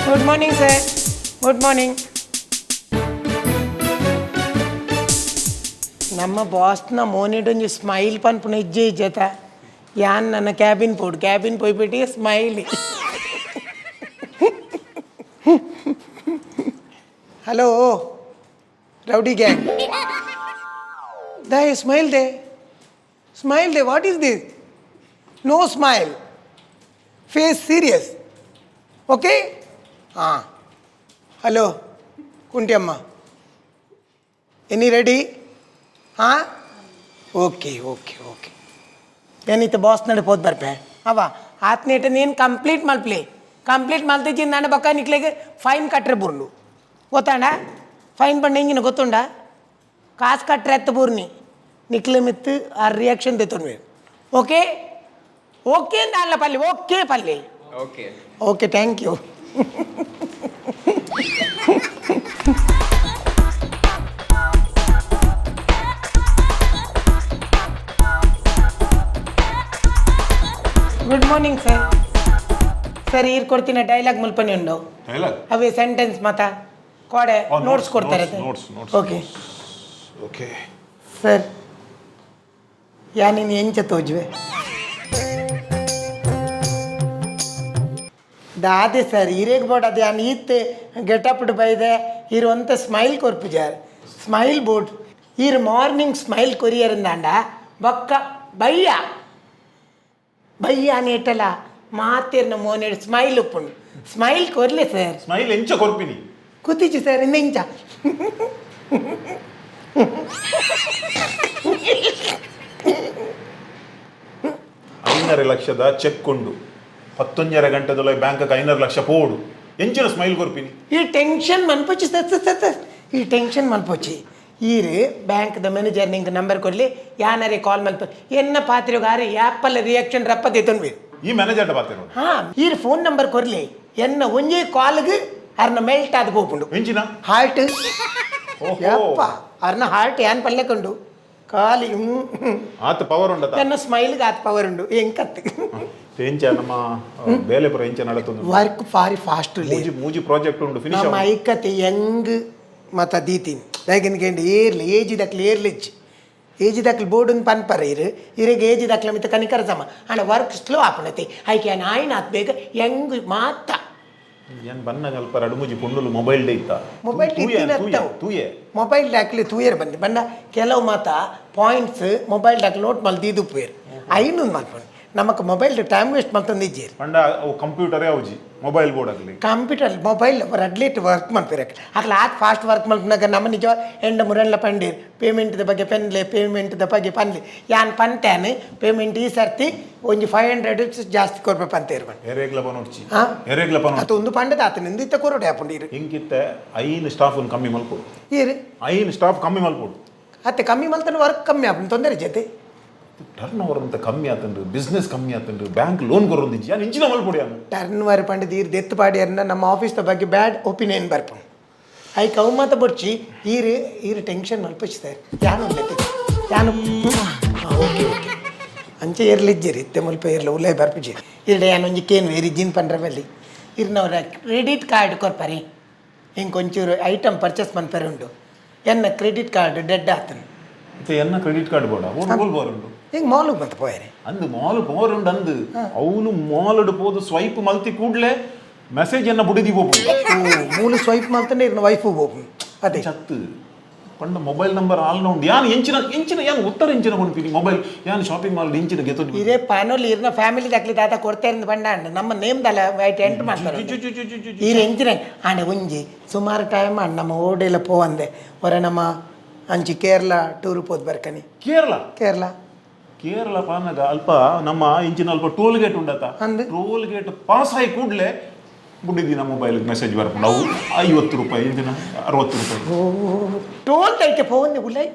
Good morning sir. Good morning. ನಮ್ಮ ಬಾಸ್ನ ಮೋನಿಡೊಂಜಿ smile ಪನ್ಪುನ ಇಜ್ಜೆ ಇಜ್ಜತ. ಯಾನ್ ನನ್ನ ಕ್ಯಾಬಿನ್ ಪೋಡು, ಕ್ಯಾಬಿನ್ ಪೋಯ್ಬಿಟ್ಟು smile. Hello rowdy gang, ದಾಯೆ smile they, smile they? What is this? No smile, face serious, okay? ಹಾಂ, ಹಲೋ ಕುಂಟಿಯಮ್ಮ, ಎನಿ ರೆಡಿ? ಹಾಂ, okay okay okay. ಏನಿತ್ತು ಬಾಸ್ ನಡೆ ಪೋದ್ ಬರ್ಪೆ ಅವ ಆತ್ನೇಟ ನೀನು ಕಂಪ್ಲೀಟ್ ಮಲ್ಪ್ಲಿ. ಕಂಪ್ಲೀಟ್ ಮಲ್ತಿದ್ದಿ ನಾನು ಬಕ್ಕ ನಿಕ್ಲೆಗೆ ಫೈನ್ ಕಟ್ರೆ ಬುರ್ಲು, ಗೊತ್ತಾಂಡ? ಫೈನ್ ಪಂಡ ಹಿಂಗಿನ ಗೊತ್ತುಂಡ? ಕಾಸು ಕಟ್ರೆ ಎತ್ತ ಬೂರ್ನಿ ನಿಕ್ಲೆ ಮಿತ್ತು ಆ ರಿಯಾಕ್ಷನ್ ತೆತ್ತೊಂಡು. ಓಕೆ ಓಕೆ ಅಲ್ಲ ಪಲ್ಲಿ, okay Palli. Okay. Okay, thank you. Good morning sir. Sir, ಈರ್ ಕೊಡ್ತೀನಿ ಡೈಲಾಗ್ ಮುಲ್ಪನಿ ಉಂಡು. ಡೈಲಾಗ್? ಅವೇ ಸೆಂಟೆನ್ಸ್ ಮತ ಕೋಡೆ. Oh, notes, notes ಕೊಡ್ತಾರೆ. Notes, notes, notes. Okay. Okay. Sir, ಯಾ ನೀನು ಎಂಚ ತೋಜುವೆ ದಾದೆ ಸರ್, ಹಿರೇಗ್ ಬೋರ್ಡ್ ಅದು ಯಾನ್ ಈತ್ತೆ ಗೆಟಪ್ ಬೈದೆ. ಇರುವಂತ ಸ್ಮೈಲ್ ಕೊರ್ಪುಜಾರ್, ಸ್ಮೈಲ್ ಬೋರ್ಡ್. ಈರ್ ಮಾರ್ನಿಂಗ್ ಸ್ಮೈಲ್ ಕೊರಿಯರ್ ಅಂದಾಂಡ ಬೊಕ್ಕ ಬಯ್ಯ ಬಯ್ಯ ನೇಟಲ ಮಾತಿರ್ನ ಮೋನೆ ಸ್ಮೈಲ್ ಉಪ್ಪುಂಡು. Smile ಕೊರ್ಲೆ sir. ಸ್ಮೈಲ್ ಎಂಚ ಕೊರ್ಪಿನಿ? ಕೂತಿಚ್ಚು ಸರ್, ಇಂದ ಇಂಚ. 5.5 ಲಕ್ಷದ ಚೆಕ್ ಕೊಂಡು ಪತ್ತೊಂಜರ ಗಂಟೆದೊಳ ಬ್ಯಾಂಕ್ 5.5 ಲಕ್ಷ ಪೋಡು, ಎಂಚಿನ ಸ್ಮೈಲ್ ಕೊರ್ಪಿನಿ? ಈ ಟೆನ್ಷನ್ ಮನ್ಪೊಚ್ಚಿ sir, sir sir, ಈ ಟೆನ್ಷನ್ ಮನ್ಪೊಚ್ಚಿ. ಈರು ಬ್ಯಾಂಕ್ದ ಮ್ಯಾನೇಜರ್ ನಿಂಗೆ ನಂಬರ್ ಕೊಡ್ಲಿ, ಯಾನರೇ ಕಾಲ್ ಮಲ್ಪ ಎನ್ನ ಪಾತ್ರೆಗಾರೆ ಆ್ಯಪಲ್ ರಿಯಾಕ್ಷನ್ ರಪ್ಪ ದೇತೊನ್ವಿ. ಈ ಮ್ಯಾನೇಜರ್ ಪಾತಿರೋ? ಹಾಂ, ಈರು ಫೋನ್ ನಂಬರ್ ಕೊರ್ಲಿ, ಎನ್ನ ಒಂಜೇ ಕಾಲ್ಗೆ ಅರ್ನ ಮೆಲ್ಟ್ ಆದ್ ಪೋಪುಂಡು. ಎಂಚಿನ? ಹಾರ್ಟ್. ಓಹೋ. ಯಪ್ಪ, ಅರ್ನ ಹಾರ್ಟ್ ಏನ್ ಪಲ್ಲೆ ಕಂಡು ಖಾಲಿ ಹ್ಮ್ ಹ್ಮ್. ಆತ ಪವರ್ ಉಂಡತ? ಎನ್ನ ಸ್ಮೈಲ್ಗೆ ಆತ್ ಪವರ್ ಉಂಡು ಎಂಕತ್ತು. ಎಂಚ ನಮ್ಮ ಬೇಲೆ ಪುರ ಎಂಚ ನಡತೊಂದು? Work very fast. ಮೂಜಿ ಮೂಜಿ ಪ್ರಾಜೆಕ್ಟ್ ಉಂಡು ಫಿನಿಶ್. ನಮ್ಮ ಐಕತೆ ಯಂಗ್ ಮತ ದೀತೀನಿ ದಾಯೆಗಂದ್ ಏರ್ಲಿ ಏಜ್ ದಕ್ಲು ಏರ್ಲಿಜ್ಜಿ. ಏಜ್ ದಕ್ಲು ಬೋರ್ಡ್ ಪನ್ಪರ ಇರು, ಇರೆಗ್ ಏಜ್ ದಕ್ಲ ಮಿತ್ತ ಕನಿಕರ ಸಮ ಆಂಡ ವರ್ಕ್ ಸ್ಲೋ ಆಪುನತೆ. ಐಕೆ ಆಯ್ನ ಆತ್ ಬೇಗ ಯಂಗ್ ಮಾತ. ಏನ್ ಬನ್ನಗ ಅಲ್ಪ ರಡು ಮೂಜಿ ಪುಂಡುಲು ಮೊಬೈಲ್ ಡೇ ಇತ್ತ. ಮೊಬೈಲ್. ತೂಯೆ ತೂಯೆ ತೂಯೆ. ಮೊಬೈಲ್ ದಾಖಲೆ ತೂಯರ್ ಬಂದು ಬಣ್ಣ ಕೆಲವು ಮಾತ ಪಾಯಿಂಟ್ಸ್ ಮೊಬೈಲ್ ದಾಖಲೆ ನೋಟ್ ಮಲ್ದು ದೀದುಪ್ಪೇರು. ಐನೊಂದು ಮಲ್ಪಂಡು ನಮಕ್ mobile time waste ಮಲ್ತೊಂದು ಇಜ್ಜೇರು. ಪಂಡ ಅವು ಕಂಪ್ಯೂಟರೇ ಅವಜಿ, ಮೊಬೈಲ್ ಬೋರ್ಡ್ ಆಗಲಿ. ಕಂಪ್ಯೂಟರ್ ಮೊಬೈಲ್ ರಡ್ಲೇಟ್ ವರ್ಕ್ ಮಲ್ಪೇರು. ಅಕ್ಲ ಆತ್ ಫಾಸ್ಟ್ ವರ್ಕ್ ಮಲ್ಪನಾಗ ನಮ್ಮ ನಿಜ ಎಂಡ ಮುರೆಲ್ಲ ಪಂಡೀರ್ ಪೇಮೆಂಟ್ದ ಬಗ್ಗೆ ಪೆನ್ಲೆ, ಪೇಮೆಂಟ್ದ ಬಗ್ಗೆ ಪನ್ಲೆ. ಯಾನ್ ಪಂತೇನೆ, ಪೇಮೆಂಟ್ ಈ ಸರ್ತಿ ಒಂಜಿ 500 ಜಾಸ್ತಿ ಕೊರ್ಪೆ ಪಂತೇರು ಬಣ್ಣ. ಎರೇಗ್ಲ ಪನೊಡ್ಚಿ. ಹಾ? ಎರೇಗ್ಲ ಪನೊಡ್ಚಿ. ಅದು ಒಂದು ಪಂಡದ ಆತನ ಇತ್ತ ಕೊರಡೆ ಆಪುಂಡು ಇರು. ಇಂಕಿತ್ತ ಐನು ಸ್ಟಾಫ್ ಕಮ್ಮಿ ಮಲ್ಪೊಡು. ಇರು. ಐನು ಸ್ಟಾಫ್ ಕಮ್ಮಿ ಮಲ್ಪೊಡು. ಅತ್ತೆ, ಕಮ್ಮಿ ಮಲ್ತನ ವರ್ಕ್ ಕಮ್ಮಿ ಆಪುಂಡು, ತೊಂದರೆ ಜೊತೆ. ಟರ್ನ್ ಓವರ್ ಅಂತ ಕಮ್ಮಿ ಆತಂಡ್ರು, ಬಿಸ್ನೆಸ್ ಕಮ್ಮಿ ಆತಂಡ್ರು, ಬ್ಯಾಂಕ್ ಲೋನ್ ಕೊರೊಂದಿಜ್ಜಿ. ಯಾನ್ ಇಂಚಿನ ಮಲ್ಪೊಡು ಯಾನು? ಟರ್ನ್ ಓವರ್ ಪಂಡದ ಈರ್ ದೆತ್ತು ಪಾಡಿಯರ್ನ ನಮ್ಮ ಆಫೀಸ್ದ ಬಗ್ಗೆ ಬ್ಯಾಡ್ ಒಪಿನಿಯನ್ ಬರ್ಪುಂಡು. ಐಕ್ ಅವು ಮಾತ ಬೊಡ್ಚಿ. ಈರು ಈರು ಟೆನ್ಷನ್ ಮಲ್ಪೊಚ್ಚಿ ಸರ್. ಯಾನು ಉಲ್ಲೆತೆ ಯಾನು. ಓಕೆ ಓಕೆ, ಅಂಚೆ ಏರ್ಲಿಜ್ಜಿರಿ ಇತ್ತೆ ಮುಲ್ಪ ಏರ್ಲ ಉಲ್ಲೇ ಬರ್ಪುಜಿ. ಇರ್ಡೆ ಯಾನ್ ಒಂಜಿ ಕೇನು ಏರಿ ಜಿನ್ ಪಂಡ್ರ ಬಲ್ಲಿ ಇರ್ನವರ ಕ್ರೆಡಿಟ್ ಕಾರ್ಡ್ ಕೊರ್ಪರಿ. ಹಿಂಗೆ ಒಂಚೂರು ಐಟಮ್ ಪರ್ಚೇಸ್ ಮನ್ಪರೆ ಉಂಡು. ಎನ್ನ credit card dead ಆತನು. ಮತ್ತೆ ಎನ್ನ ಕ್ರೆಡಿಟ್ ಕಾರ್ಡ್ ಬೋಡ ಓಲ್ ಬೋರುಂಡು? ಹಿಂಗೆ ಮಾಲಿಗೆ ಮತ್ತೆ ಪೋಯರೆ. ಅಂದು ಮಾಲ್ ಪೋರುಂಡು ಅಂದು, ಅವನು ಮಾಲ್ ಪೋದು ಸ್ವೈಪ್ ಮಲ್ತಿ ಕೂಡ್ಲೆ ಮೆಸೇಜ್ ಎನ್ನ ಬುಡಿದಿ ಪೋಪುಂಡು. ಓ, ಮೂಲು ಸ್ವೈಪ್ ಮಲ್ತಂಡೆ ಇರ್ನ ವೈಫು ಹೋಪುಂಡು ಅದೇ. ಚತ್ತು ಪಂಡ ಮೊಬೈಲ್ ನಂಬರ್ ಆಲ್ನ ಉಂಡು. ಯಾನ್ ಎಂಚಿನ ಎಂಚಿನ ಯಾನ್ ಉತ್ತರ ಎಂಚಿನ ಕೊಂಡ್ಪಿನಿ ಮೊಬೈಲ್? ಯಾನ್ ಶಾಪಿಂಗ್ ಮಾಲ್ ಎಂಚಿನ ಗೆತೊಂದು? ಇದೇ ಪಾನೋಲಿ ಇರ್ನ ಫ್ಯಾಮಿಲಿ ದಾಕ್ಲಿ ದಾದ ಕೊಡ್ತಾ ಇರಂದು ಬಂಡ ಅಂಡ ನಮ್ಮ ನೇಮ್ ದಲ್ಲ ವೈಟ್ ಎಂಟು ಮಾಡ್ತಾರೆ. ಈರ್ ಎಂಚಿನ ಆಂಡ ಒಂಜಿ ಸುಮಾರು ಟೈಮ್ ಆಂಡ್ ನಮ್ಮ ಓಡೆಲ್ಲ ಪೋವಂದೆ. ಹೊರ ನಮ್ಮ ಅಂಚಿ ಕೇರಳ ಟೂರ್ ಪೋದ್ ಬರ್ಕನಿ. ಕೇರಳ? ಕೇರಳ. ಕೇರಳ ಪಾನಗ ಅಲ್ಪ ನಮ್ಮ ಇಂಚಿನ ಅಲ್ಪ ಟೋಲ್ ಗೇಟ್ ಉಂಡತ? ಅಂದ್. Toll gate pass ಆಗಿ ಕೂಡ್ಲೆ ಬುಡಿದಿನ ಮೊಬೈಲ್ ಮೆಸೇಜ್ ಬರ್ಪುಂಡು. ಅವು 50 ರೂಪಾಯಿ, ಇಂಚಿನ 60 ರೂಪಾಯಿ. ಟೋಲ್ ತೈತೆ ಫೋನ್ ಉಲೈ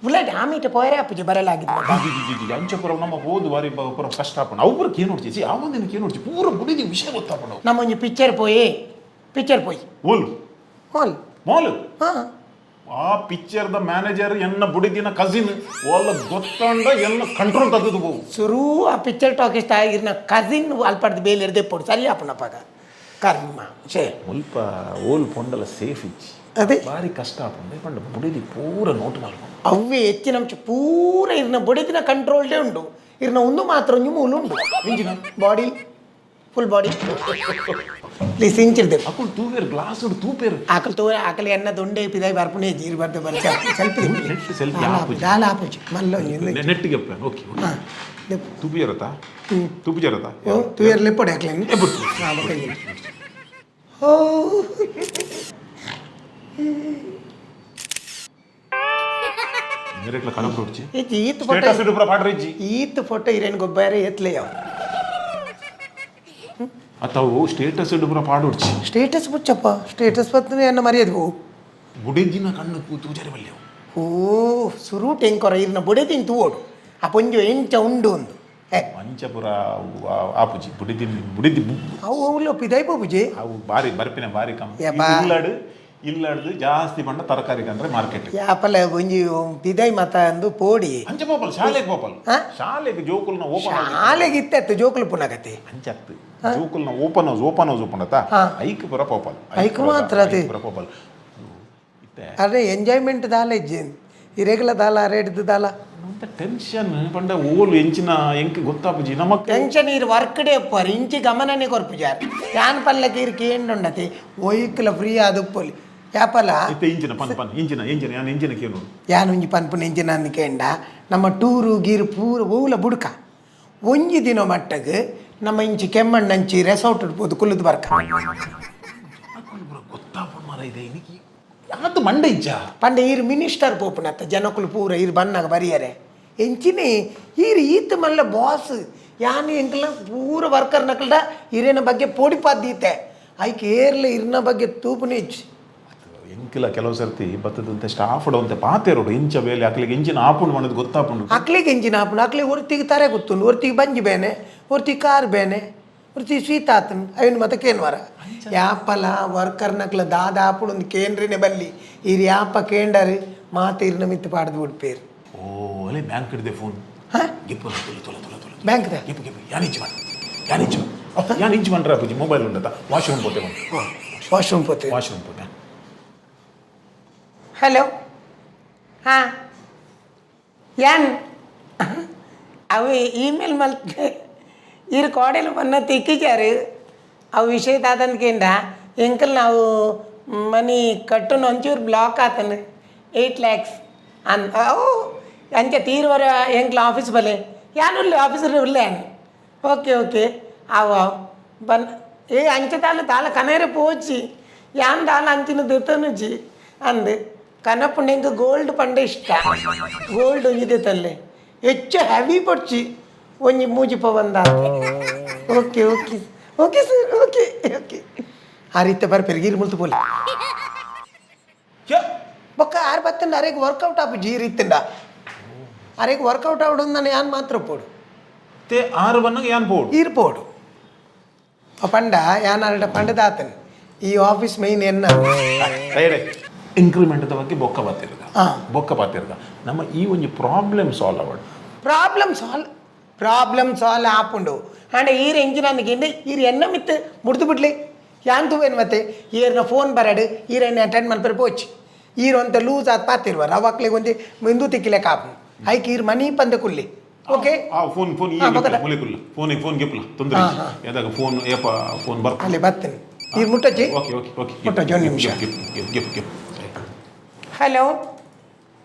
ಉಲೈ ಆಮೀಟ ಪೋಯರೆ ಅಪ್ಪುಜಿ ಬರಲಾಗಿದೆ. G G G G, ಅಂಚೆ ಪುರ ನಮ್ಮ ಹೋದು ಬಾರಿ ಪುರ ಕಷ್ಟ ಆಪುಂಡು. ಅವು ಪುರ ಕೇನೋಡ್ಚಿ ಸಿ ಆ ಒಂದಿನ ಕೇನೋಡ್ಚಿ ಪೂರ ಬುಡಿದಿ ವಿಷಯ ಗೊತ್ತಾಪುಂಡು. ನಮ್ಮ ಒಂಜಿ ಪಿಕ್ಚರ್ ಪೋಯಿ, ಪಿಕ್ಚರ್ ಪೋಯಿ. ಓಲ್? ಮಾಲ್. ಮಾಲ್? ಹಾಂ. ಆ ಪಿಕ್ಚರ್ the manager ಎನ್ನ ಬುಡಿದಿನ ಕಸಿನ್. ಓಲ್ಲ ಗೊತ್ತಂಡ ಎನ್ನ ಕಂಟ್ರೋಲ್ ತದ್ದದು ಹೋಗು. ಸುರು ಆ ಪಿಕ್ಚರ್ ಟಾಕಿಸ್ಟ್ ಇರ್ನ ಕಸಿನ್ ಅಲ್ಪಡ್ದು ಬೇಲಿ ಇರ್ದೆ ಪೋಡು ಸರಿ ಆಪುನಪ್ಪಾಗ. ಕರ್ಮ ಶೇ. ಮುಲ್ಪ ಓಲ್ ಪೊಂಡಲ ಸೇಫ್ ಇಜ್ಜಿ. ಅದೇ. ಬಾರಿ ಕಷ್ಟ ಆಪುಂಡು ಪಂಡ ಬುಡಿದಿ ಪೂರ ನೋಟ್ ಮಲ್ಪುಂಡು. ಅವ್ವೇ ಹೆಚ್ಚಿನ ಅಂಶ ಪೂರ ಇರ್ನ ಬೊಡೆದಿನ ಕಂಟ್ರೋಲ್ಡೇ ಉಂಡು. ಇರ್ನ ಒಂದು ಮಾತ್ರ ಒಂಜಿ ಮೂಲು ಉಂಡು. ಎಂಚಿನ? Body, full body. Please ಇಂಚಿರ್ದೆ. ಅಕುಲು ತೂವೇರು, ಗ್ಲಾಸ್ ತೂಪೇರು. ಆಕಲ್ ತೋ ಆಕಲಿ ಎನ್ನ ದೊಂಡೆ ಪಿದಾಯಿ ಬರ್ಪುನೆ ಜೀರ್ ಬರ್ದೆ ಬರ್ ಸೆಲ್ಫಿ. ನೆಟ್ selfie ಆಪುಜಿ. ದಾಲ ಆಪುಜಿ ಮಲ್ಲ ಒಂಜಿ. ನೆಟ್ ಗೆಪ್ಪ, ಓಕೆ. ಹಾಂ. ತೂಪುಜರತ, ತೂಪುಜರತ. ಓ ತುಯರ್ಲೆ ಪೊಡೆ ಹಾಕ್ಲೇನು. ಹಾಂ, ಓ. ಮಿರಕ್ಲ ಕಣಪ್ರೋಡ್ಚಿ. ಈಚ್ ಈತ್ ಫೋಟೋ. ಸ್ಟೇಟಸ್ ಇಡು ಪಾಡ್ರ ಇಜ್ಜಿ. ಈತ್ ಫೋಟೋ ಇರೇನು ಗೊಬ್ಬಾರೆ ಎತ್ಲೆ ಯಾವ. ಅತ್ತವು ಸ್ಟೇಟಸ್ ಇಡು ಪೂರ ಪಾಡೋಡ್ಚಿ. ಸ್ಟೇಟಸ್ ಮುಚ್ಚಪ್ಪ, ಸ್ಟೇಟಸ್ ಬರ್ತದೆ ಎನ್ನ ಮರ್ಯಾದೆ ಹೋ. ಬುಡಿದಿನ ಕಣ್ಣು ತೂಜರೆ ಬಲ್ಲೆವು. ಓ ಸುರೂಟ್ ಎಂಕೊರ ಇರ್ನ ಬೊಡೆದಿನ ತೂವೋಡು ಆ ಪೊಂಜು ಎಂಚ ಉಂಡು ಒಂದು ಹೇ. ಮಂಚಪುರ ಆಪುಜಿ ಬುಡಿದಿ ಬುಡಿದಿ. ಅವು ಅವ್ಲು ಪಿದಾಯಿ ಪೋಪುಜಿ. ಅವು ಬಾರಿ ಬರ್ಪಿನ ಬಾರಿ ಕಮ್ಮಿ. ಯಬ್ಬಾ. ಇಲ್ಲಾಡು ಇಲ್ಲಾಡ್ದು ಜಾಸ್ತಿ ಬಂಡ ತರಕಾರಿ ಕಂದ್ರೆ ಮಾರ್ಕೆಟ್. ಯಾಪಲ ಒಂಜಿ ಪಿದಾಯಿ ಮತ ಅಂದು ಪೋಡಿ. ಅಂಚ ಪೋಪಲ್, ಶಾಲೆಗೆ ಪೋಪಲ್. ಹಾ? ಶಾಲೆಗೆ ಜೋಕುಲ್ನ ಓಪನ್. ಶಾಲೆಗೆ ಇತ್ತತ್ತು ಜೋಕುಲು ಪುನಗತಿ. ಅಂಚತ್ತು ಜೋಕುಲ್ನ open house, open house open ಆತ. ಹಾ. ಐಕ್ ಪುರ ಪೋಪಲ್. ಐಕ್ ಮಾತ್ರ ಅದೇ. ಪುರ ಪೋಪಲ್ ಇತ್ತೆ. ಅರೆ ಎಂಜಾಯ್ಮೆಂಟ್ ದಾಲ ಇಜ್ಜಿ ಇರೆಗ್ಲ ದಾಲ ಅರೇಡ್ದು ದಾಲ. ಅಂತ ಟೆನ್ಷನ್ ಪಂಡ ಓಲು ಎಂಚಿನ ಎಂಕ್ ಗೊತ್ತಾಪುಜಿ ನಮಕ್. ಟೆನ್ಷನ್ ಇರ್ ವರ್ಕ್ ಡೇ ಅಪ್ಪರ್ ಇಂಚಿ ಗಮನನೇ ಕೊರ್ಪುಜಾರ್ ಯಾನ್ ಪಲ್ಲಕ್ಕೆ ಇರ್ ಕೇಂಡುಂಡತಿ ಒಯ್ಕಲ ಫ್ರೀ ಆದುಪ್ಪೊಲಿ ಯಾಪಲ. ಇತ್ತೆ ಇಂಚಿನ ಪನ್ ಪನ್ ಇಂಚಿನ ಇಂಚಿನ ಯಾನ್ ಇಂಚಿನ ಕೇನು. ಯಾನ್ ಒಂಜಿ ಪನ್ಪುನ ಇಂಚಿನ ಅಂದ್ಕೇಂಡ ನಮ್ಮ ಟೂರು ಗೀರು ಪೂರ ಓಲ ಬುಡ್ಕ ಒಂಜಿ ದಿನ ಮಟ್ಟಗ್ ನಮ್ಮ ಇಂಚಿ ಕೆಮ್ಮಣ್ಣಂಚಿ ರೆಸಾರ್ಟ್ ಪೋದು ಕುಲ್ಲುದು ಬರ್ಕ. ಗೊತ್ತಾಪುಂಡು ಮಾರ ಇದೆ ಇನ್ನಿಕ್ಕಿ ಯಾತು ಮಂಡ ಇಜ್ಜ. ಪಂಡ ಈರ್ ಮಿನಿಸ್ಟರ್ ಪೋಪುನತ್ತ ಜನಕುಲು ಪೂರ ಈರ್ ಬನ್ನಾಗ ಬರಿಯರೆ ಎಂಚಿನಿ ಈರ್ ಈತ್ ಮಲ್ಲ ಬಾಸ್ ಯಾನ್ ಎಂಕಲ್ನ ಪೂರ ವರ್ಕರ್ ನಕಲ್ಡ ಇರೇನ ಬಗ್ಗೆ ಪೋಡಿಪಾದ್ದೀತೆ ಐಕ್ ಏರ್ಲ ಇರ್ನ ಬಗ್ಗೆ ತೂಪುನೇ ಇಜ್ಜಿ. ಎಂಕಿಲ ಕೆಲವು ಸರ್ತಿ ಬತ್ತದಂತೆ ಸ್ಟಾಫ್ ಅಂತೆ ಪಾತೆರೋಡು ಇಂಚ ಬೇಲೆ ಅಕ್ಲಿಗೆ ಇಂಚಿನ ಆಪುಂಡು ಮಾಡೋದು ಗೊತ್ತಾಪುಂಡು. ಅಕ್ಲಿಗೆ ಇಂಜಿನ್ ಆಪುಂಡು, ಅಕ್ಲಿಗೆ ಒರ್ತಿಗೆ ತಾರೆ ಗೊತ್ತುಂಡು, ಒರ್ತಿಗೆ ಬಂಜಿ ಬೇನೆ, ಒರ್ತಿಗೆ ಕಾರ್ ಬೇನೆ, ಒರ್ತಿಗೆ ಸ್ವೀತ್ ಆತನ್ ಅಯ್ಯನ್ ಮತ್ತೆ ಕೇನ್ವಾರ ಯಾಪಲ ವರ್ಕರ್ ನಕ್ಲ ದಾದ ಆಪುಂಡು ಒಂದು ಕೇಂದ್ರನೇ ಬಲ್ಲಿ ಈರ್ ಯಾಪ ಕೇಂಡರು ಮಾತೆ ಇರ್ನ ಮಿತ್ತು ಪಾಡ್ದು ಬಿಡ್ಪೇರು. ಓ ಅಲ್ಲೇ ಬ್ಯಾಂಕ್ ಹಿಡಿದೆ ಫೋನ್. ಹಾ. ಗಿಪ್ಪು ತುಲ ತುಲ ತುಲ ತುಲ. ಬ್ಯಾಂಕ್ದ? ಗಿಪ್ಪು ಗಿಪ್ಪು ಯಾನ್ ಇಂಚ್ ಮಾಡ ಯಾನ್ ಇಂಚ್ ಯಾನ್ ಇಂಚ್ ಮಾಡ್ರ ಅಪ್ಪುಜಿ ಮೊಬೈಲ್ ಉಂಡತ ವಾಶ್ರೂಮ್ ಪೋತೆ. ವಾಶ್ರೂಮ್ ಪೋತೆ. ವಾಶ್ರೂಮ್ ಪೋತೆ. ಹಲೋ, ಹಾಂ ಯಾನ್ ಅವು ಇಮೇಲ್ ಮಲ್ತೆ ಇರು ಕೋಡೆಲು ಬನ್ನ ತಿಕ್ಕಿಜಾರು ಅವು ವಿಷಯ ದಾದನ್ಕೇಂಡ ಎಂಕಲ್ ನಾವು ಮನಿ ಕಟ್ಟುನ ಒಂಚೂರು ಬ್ಲಾಕ್ ಆತನ 8 ಲ್ಯಾಕ್ಸ್ ಅನ್ ಅವು ಅಂಚೆ ತೀರ್ವರ ಎಂಕ್ಲ ಆಫೀಸ್ ಬಲೆ ಯಾನುಲ್ಲ ಆಫೀಸರ್ ಉಲ್ಲೆ. ಓಕೆ ಓಕೆ ಅವು ಅವು ಬನ್ ಏ ಅಂಚೆ ತಾಲ ತಾಲ ಕನೇರೆ ಪೋಚಿ ಯಾನ್ ದಾಲ ಅಂಚಿನ ದೆತ್ತನುಜಿ ಅಂದು ಕನಪುಂಡು. ಎಂಕ್ ಗೋಲ್ಡ್ ಪಂಡ ಇಷ್ಟ, ಗೋಲ್ಡ್ ಒಂಜಿ ದೆತ್ತಲ್ಲೆ ಹೆಚ್ಚು ಹೆವಿ ಪೊಡ್ಚಿ ಒಂಜಿ ಮೂಜಿ ಪವಂದ. Okay okay okay sir, okay okay. ಆ ರೀತಿ ಬರ್ಪೇರು ಗೀರು ಮುಲ್ತು ಪೋಲಿ ಬೊಕ್ಕ ಆರು ಬತ್ತಂಡ ಅರೆಗ್ ವರ್ಕೌಟ್ ಆಪುಜಿ ಈ ರೀತಿಂಡ ಅರೆಗ್ ವರ್ಕೌಟ್ ಆವಡು ನಾನು ಯಾನ್ ಮಾತ್ರ ಪೋಡು. ते ಆರು ಬನ್ನಾಗ ಯಾನ್ ಬೋರ್ಡ್. ಈರ್ ಪೋಡು ಆ ಪಂಡ ಯಾನ್ ಅರಡ ಪಂಡದಾತನ್ ಈ ಆಫೀಸ್ ಮೈನ್ ಎನ್ನ. ಇನ್ಕ್ರಿಮೆಂಟ್ ಬಗ್ಗೆ ಬೊಕ್ಕ ಬಾತಿರ್ಗ. ಹಾ. ಬೊಕ್ಕ ಬಾತಿರ್ಗ ನಮ್ಮ ಈ ಒಂಜಿ ಪ್ರಾಬ್ಲಮ್ ಸಾಲ್ವ್ ಅವಡ್. ಪ್ರಾಬ್ಲಮ್ ಸಾಲ್ವ್, ಪ್ರಾಬ್ಲಮ್ ಸಾಲ್ವ್ ಆಪುಂಡು ಅಂಡ ಈರ್ ಎಂಜಿನ ಅಂದ್ಕಿಂಡೆ ಈರ್ ಎನ್ನ ಮಿತ್ತು ಮುಡ್ದು ಬಿಡ್ಲಿ ಯಾನ್ ತೂವೇನು ಮತ್ತೆ ಈರ್ನ ಫೋನ್ ಬರಡು ಈರನ್ನ ಅಟೆಂಡ್ ಮಲ್ಪರೆ ಪೋಚಿ ಈರ್ ಒಂತ ಲೂಸ್ ಆದ್ ಪಾತಿರ್ವರ್ ಅವಾಕ್ಲಿಗೆ ಒಂಜಿ ಮಿಂದು ತಿಕ್ಕಿಲೆ ಕಾಪು ಐಕ್ ಈರ್ ಮನಿ ಪಂದ ಕುಲ್ಲಿ ಓಕೆ. ಆ ಫೋನ್ ಫೋನ್. ಹಾ, ಬೊಕ್ಕ. ಮುಲಿಕುಲ್ಲ ಫೋನ್ ಫೋನ್ ಗಿಪ್ಲ ತೊಂದರೆ ಯಾದಾಗ ಫೋನ್ ಏಪ ಫೋನ್ ಬರ್ತ. ಅಲ್ಲಿ ಬರ್ತೇನೆ ಈರ್ ಮುಟ್ಟಚ್ಚಿ. Okay okay okay. ಮುಟ್ಟಚ್ಚಿ ಒಂದು ನಿಮಿಷ. ಗಿಪ್ ಗಿಪ್ ಗಿಪ್ ಗಿಪ್. ಹಲೋ,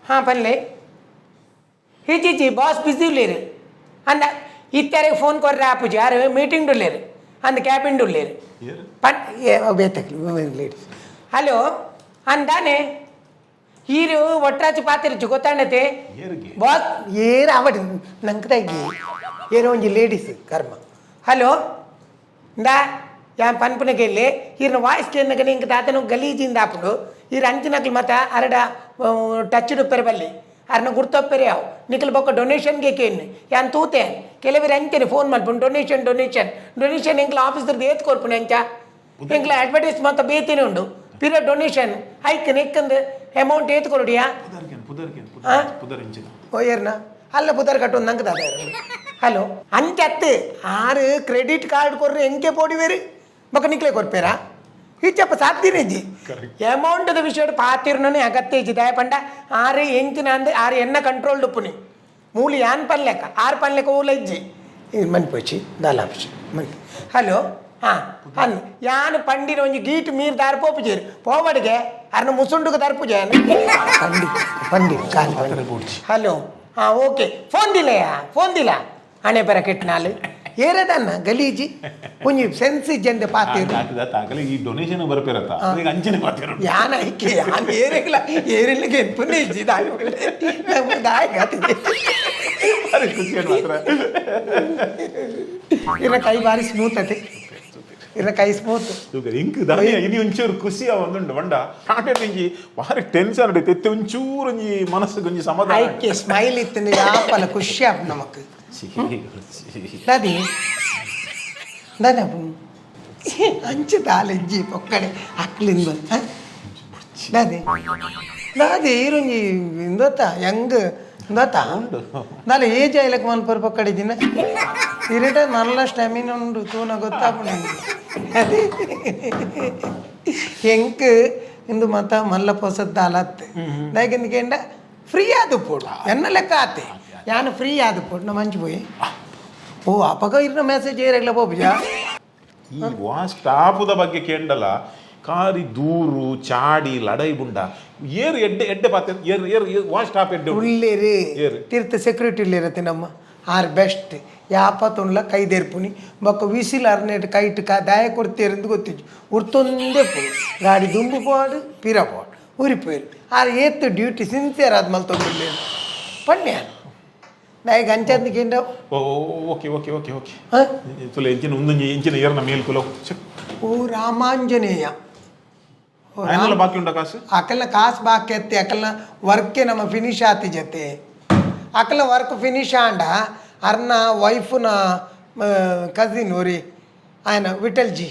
ಹಾಂ ಪನ್ಲೆ ಹಿಚಿ ಬಾಸ್ ಬಿಸಿ ಉಳ್ಳೇರು ಅಂದ ಇತ್ತಾರೆ ಫೋನ್ ಕೊರ್ರೆ ಆಪುಜಿ ಯಾರು ಮೀಟಿಂಗ್ ಉಳ್ಳೇರು ಅಂದ ಕ್ಯಾಬಿನ್ ಉಳ್ಳೇರು. ಏರು? ಪನ್ ಲೇಡೀಸ್. ಹಲೋ ಅಂದಾನೆ ಈರು ಒಟ್ರಾಚಿ ಪಾತಿರುಚು ಗೊತ್ತಾಂಡತೆ. ಏರಿಗೆ? ಬಾಸ್ ಏರು ಅವಡಿ ನಂಗೆ ತಗ್ಗಿ ಏರೋ ಒಂಜಿ ಲೇಡೀಸ್ ಕರ್ಮ. ಹಲೋ ಇಂದಾ ಯಾನ್ ಪನ್ಪುನಗೆ ಇಲ್ಲಿ ಈರ್ನ ವಾಯ್ಸ್ ಕೇಂದ್ರಗ ನಿಂಗೆ ತಾತನು ಗಲೀಜಿಂದ ಆಪುಂಡು ಈರ್ ಅಂಚಿನಕ್ಲು ಮತ ಅರಡ ಟಚ್ ಡುಪ್ಪೆರೆ ಬಲ್ಲಿ ಅರ್ನ ಗುರ್ತೊಪ್ಪೆರೆ ಅವು ನಿಕಲ್ ಬೊಕ್ಕ ಡೊನೇಷನ್ಗೆ ಕೇನ್ ಯಾನ್ ತೂತೆ ಕೆಲವರು ಅಂಚನೆ ಫೋನ್ ಮಲ್ಪುಂಡು ಡೊನೇಷನ್ ಡೊನೇಷನ್ ಡೊನೇಷನ್ ಎಂಕ್ಲ ಆಫೀಸರ್ದು ಏತ್ ಕೊರ್ಪುಣೆ ಅಂಚ ಎಂಕ್ಲ ಅಡ್ವರ್ಟೈಸ್ ಮತ್ತ ಬೇತಿನ ಉಂಡು ಪಿರ ಡೊನೇಷನ್ ಐಕ್ ನೆಕ್ಕಂದು ಅಮೌಂಟ್ ಏತ್ ಕೊರಡಿಯಾ. ಪುದರ್ಕೇನ್ ಪುದರ್ಕೇನ್. ಹಾ? ಪುದರ್ ಪುದರ್ ಇಂಚಿನ. ಓಯರ್ನ ಅಲ್ಲ ಪುದರ್ ಕಟ್ಟು ನಂಗೆ ದಾದ. ಹಲೋ ಅಂಚತ್ತು ಆರು ಕ್ರೆಡಿಟ್ ಕಾರ್ಡ್ ಕೊರ್ರು ಎಂಕೆ ಪೋಡಿವೇರು. ಬೊಕ ನಿಕ್ಲೆ ಕೊರ್ಪೇರಾ ಇಚ್ಚಪ್ಪ ಸಾಧ್ಯನೇ ಇಜ್ಜಿ. ಅಮೌಂಟ್ದ ವಿಷಯ ಪಾತಿರ್ನೇ ಅಗತ್ಯ ಇಜ್ಜಿ. ದಾಯ ಪಂಡ ಆರು ಎಂಚಿನ ಅಂದ್ ಆರು ಎನ್ನ ಕಂಟ್ರೋಲ್ ಉಪ್ಪುನಿ ಮೂಲು ಯಾನ್ ಪನ್ಲೆಕ್ಕ ಆರು ಪನ್ಲೆಕ್ಕ ಊಲ ಇಜ್ಜಿ. ಮನ್ಪೊಚ್ಚಿ ದಾಲ ಆಪುಜಿ ಮನ್. ಹಲೋ, ಹಾಂ ಅನ್ ಯಾನ್ ಪಂಡಿನ ಒಂಜಿ ಗೀಟ್ ಮೀರ್ ದಾರ್ ಪೋಪುಜೇರು ಪೋವಡಿಗೆ ಅರ್ನ ಮುಸುಂಡುಗೆ ದರ್ಪುಜೆ ಪಂಡಿ ಪಂಡಿ ಕಾಲ್ ಪಂಡಿ. ಹಲೋ, ಹಾಂ ಓಕೆ, ಫೋನ್ ದಿಲಯಾ ಫೋನ್ ದಿಲ ಹಣೆ ಬರ ಕೆಟ್ಟನಾಲು ಏರದನ್ನ ಗಲೀಜಿ ಒಂಜಿ ಸೆನ್ಸ್ ಇಜ್ಜಂದೆ ಪಾತಿರು. ಆಗಲೇ ಈ ಡೊನೇಷನ್ ಬರಪೇರತ್ತ ಈಗ ಅಂಚನೆ ಪಾತಿರು. ಯಾನ್ ಐಕೆ ಯಾನ್ ಏರೆಗ್ಲ ಏರಿಲ್ಲಗೆ ಎನ್ಪುನೇ ಇಜ್ಜಿ ದಾಯ ದಾಯ ಗಾತಿದೆ. ಭಾರಿ ಖುಷಿ ಮಾತ್ರ. ಇರ ಕೈ ಬಾರಿ ಸ್ಮೂತ್ ಅತೆ, ಇರ ಕೈ ಸ್ಮೂತ್. ತೂಕರೆ ಇಂಕ್ ದಾಯ ಇನಿ ಒಂಚೂರು ಖುಷಿ ಒಂದುಂಡು ಬಂಡ ಆಟೆ ಇಂಜಿ ಭಾರಿ ಟೆನ್ಷನ್ ಉಂಡು ತೆತ್ತೆ ಒಂಚೂರು ಒಂಜಿ ಮನಸ್ಸಿಗೆ ಒಂಜಿ ಸಮಾಧಾನ. ಐಕೆ ಸ್ಮೈಲ್ ಇತ್ತು ಯಾಪಲ ಖುಷಿ ಆಪ್ ನಮಕ್. ಛೀ, ಛೀ. ದಾದಿ ದಾದ ಅಂಚೆ ದಾಲೆಜ್ಜಿ ಪೊಕ್ಕಡೆ ಅಕ್ಲಿಂದ ದಾದಿ ದಾದಿ ಈರೊಂಜಿ ಇಂದೋತ ಯಂಗ್ ಇಂದೋತ ದಾಲ ಏಜ್ ಆಯ್ಲಕ್ ಮನ್ಪರ್ ಪೊಕ್ಕಡೆ ದಿನ ಇರಿಟ ನಲ್ಲ ಸ್ಟೆಮಿನ ಉಂಡು ತೂನ ಗೊತ್ತಾಪುಂಡು. ಅದೇ ಎಂಕ್ ಇಂದು ಮತ ಮಲ್ಲ ಪೊಸದ್ ದಾಲತ್ತೆ ದಾಯಕೆಂದ ಫ್ರೀ ಆದು ಪೋಡು ಎನ್ನ ಲೆಕ್ಕ ಆತೆ ಯಾನು ಫ್ರೀ ಆದು ಪೋಡು ನಮ್ಮ ಮಂಚು ಪೋಯಿ. ಓ ಅಪಗ ಇರ್ನ ಮೆಸೇಜ್ ಏರೆಗ್ಲ ಪೋಪುಜಾ. ಈ ವಾ ಸ್ಟಾಪುದ ಬಗ್ಗೆ ಕೇಂಡಲ ಕಾರಿ ದೂರು ಚಾಡಿ ಲಡೈ ಬುಂಡ ಏರು ಎಡ್ಡೆ ಎಡ್ಡೆ ಪಾತೆ ಏರು ಏರು ಏರು ವಾ ಸ್ಟಾಪ್ ಎಡ್ಡೆ ಉಂಡು. ಉಳ್ಳೇರು. ಏರು. ತೀರ್ಥ ಸೆಕ್ಯೂರಿಟಿ ಉಳ್ಳೇರತ್ತೆ ನಮ್ಮ ಆರ್ ಬೆಸ್ಟ್ ಯಾಪ ತುಣ್ಲ ಕೈ ದೇರ್ಪುನಿ ಬೊಕ್ಕ ವಿಸಿಲ್ ಅರ್ನೇಟ್ ಕೈಟ್ ಕಾ ದಾಯ ಕೊಡ್ತೇರಂದು ಗೊತ್ತಿಜ್ಜು ಉರ್ತೊಂದೇ ಪೋಡು ಗಾಡಿ ದುಂಬು ಪೋಡು ಪಿರ ಪೋಡು ಉರಿಪೋರು ಆರ್ ಏತ್ ಡ್ಯೂಟಿ ಸಿನ್ಸಿಯರ್ ಆದ್ ಮಲ್ತೊಂದುಲ್ಲೇರು ಪಣ್ಯ ದಾಯಗ್ ಅಂಚಂದು ಕೇಂಡ. ಓ okay okay okay okay. ಹಾಂ. ತುಲೆ ಎಂಚಿನ ಒಂದೊಂಜಿ ಎಂಚಿನ ಏರ್ನ ಮೇಲ್ ಕುಲ. ಓ ರಾಮಾಂಜನೇಯ ಓ ರಾಮ. ಆಯ್ನಲ್ಲ ಬಾಕಿ ಉಂಡ ಕಾಸು. ಅಕಲ್ನ ಕಾಸು ಬಾಕಿ ಅತ್ತೆ ಅಕಲ್ನ ವರ್ಕೆ ನಮ್ಮ ಫಿನಿಶ್ ಆತಿ ಜೊತೆ ಅಕಲ್ನ ವರ್ಕ್ ಫಿನಿಶ್ ಆಂಡ ಅರ್ನ ವೈಫ್ನ ಕಸಿನ್ ಒರಿ ఆయన ವಿಠಲ್ ಜಿ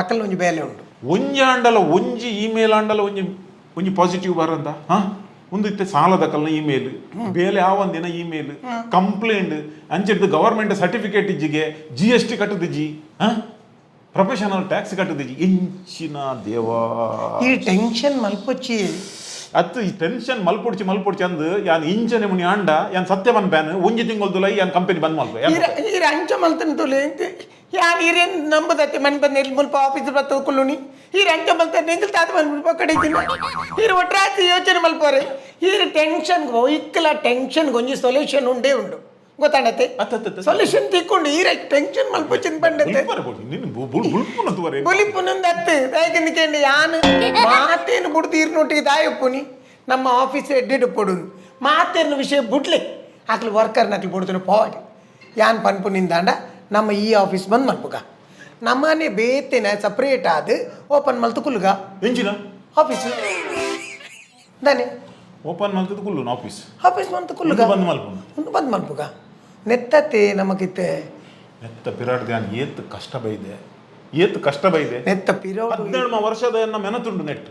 ಅಕಲ್ನ ಒಂಜಿ ಬೇಲೆ ಉಂಡು. ಒಂಜಿ ಆಂಡಲ ಒಂಜಿ ಇಮೇಲ್ ಆಂಡಲ ಒಂಜಿ ಒಂಜಿ ಪಾಸಿಟಿವ್ ಬರಂತ ಹಾ ಒಂದು ಇತ್ತೆ ಸಾಲದ ಕಲ್ನ ಇಮೇಲ್ ಬೇಲೆ ಆ ಒಂದಿನ ಇಮೇಲ್ ಕಂಪ್ಲೇಂಟ್ ಅಂಚಿಡ್ದು ಗವರ್ಮೆಂಟ್ ಸರ್ಟಿಫಿಕೇಟ್ ಇಜ್ಜಿಗೆ ಜಿ ಎಸ್ ಟಿ ಕಟ್ಟದಿಜ್ಜಿ ಹಾ ಪ್ರೊಫೆಷನಲ್ ಟ್ಯಾಕ್ಸ್ ಕಟ್ಟದಿಜ್ಜಿ ಎಂಚಿನ ದೇವಾ. ಈ ಟೆನ್ಷನ್ ಮಲ್ಪೊಚ್ಚಿ. ಅತ್ತು ಈ ಟೆನ್ಷನ್ ಮಲ್ಪೊಡ್ಚಿ ಮಲ್ಪೊಡ್ಚಿ ಅಂದ್ ಯಾನ್ ಇಂಚನೆ ಮುನಿ ಆಂಡ ಯಾನ್ ಸತ್ಯ ಬನ್ ಬ್ಯಾನ್ ಒಂಜಿ ತಿಂಗಳು ದುಲೈ ಯಾನ್ ಕಂಪನಿ ಬಂದ್ ಮಲ್ಪ. ಈರ ಈರ ಅಂಚ ಮಲ್ತನ ತುಲೆ ಯಾನ್ ಈರೇನ್ ನಂಬುದತ್ತೆ ಮನ್ ಬಂದ ಇಲ್ಲಿ ಮುಲ್ಪ ಆಫೀಸ್ ಬತ್ತ ಕುಲ್ಲುನಿ ಈರ ಅಂಚ ಮಲ್ತ ಎಂಕಲ್ ತಾತ ಮನ್ ಮುಲ್ಪ ಕಡೆ ಈರ ಒಟ್ರಾಸಿ ಯೋಚನೆ ಮಲ್ಪೋರೆ ಈರ ಟೆನ್ಷನ್ ಇಕ್ಕಲ ಟೆನ್ಷನ್ ಒಂಜಿ ಸೊಲ್ಯೂಷನ್ ಉಂಡೇ ಉಂಡು ಗೊತ್ತಾಣತೆ. ಅತ್ತ ಅತ್ತ ಅತ್ತ. ಸೊಲ್ಯೂಷನ್ ತಿಕ್ಕೊಂಡು ಈರ ಟೆನ್ಷನ್ ಮಲ್ಪೊಚ್ಚಿನ ಪಂಡತೆ. ಬುಲ್ಪುನ ತುವರೆ. ಬುಲಿಪುನೊಂದು ಅತ್ತು ದಾಯಕಂದು ಯಾನ್ ಮಾತೇನು ಬುಡ್ದು ಈರ್ನೊಟ್ಟಿಗೆ ದಾಯೊಪ್ಪುನಿ ನಮ್ಮ ಆಫೀಸ್ ಎಡ್ಡೆಡ್ ಪೊಡು ಮಾತೇನು ವಿಷಯ ಬುಡ್ಲೆ ಆಕ್ಲು ವರ್ಕರ್ನ ಅಕ್ಲು ಬುಡ್ತುನ ಪೋವಾಡಿ ಯಾನ್ ಪನ್ಪು ನಿಂದಾಂಡ ನಮ್ಮ ಈ ಆಫೀಸ್ ಬಂದ್ ಮಲ್ಪುಗ ನಮ್ಮನೆ ಬೇತೆನ ಸಪ್ರೇಟ್ ಆದ್ ಓಪನ್ ಮಲ್ತು ಕುಲ್ಲುಗ. ಎಂಚಿನ? ಆಫೀಸ್ ದಾನೆ. ಓಪನ್ ಮಲ್ತದ ಕುಲ್ಲು ಆಫೀಸ್. ಆಫೀಸ್ ಮಂತು ಕುಲ್ಲುಗ. ಉಂದು ಬಂದ್ ಮಲ್ಪುನು. ಉಂದು ಬಂದ್ ಮಲ್ಪುಗ ನೆತ್ತತೆ ನಮಗಿತ್ತೆ. ನೆತ್ತ ಪಿರಾಡ್ ಧ್ಯಾನ್ ಏತ್ ಕಷ್ಟ ಬೈದೆ ಏತ್ ಕಷ್ಟ ಬೈದೆ. ನೆತ್ತ ಪಿರೋಡು. 17 ವರ್ಷದ ಎನ್ನ ಮೆನತುಂಡು net.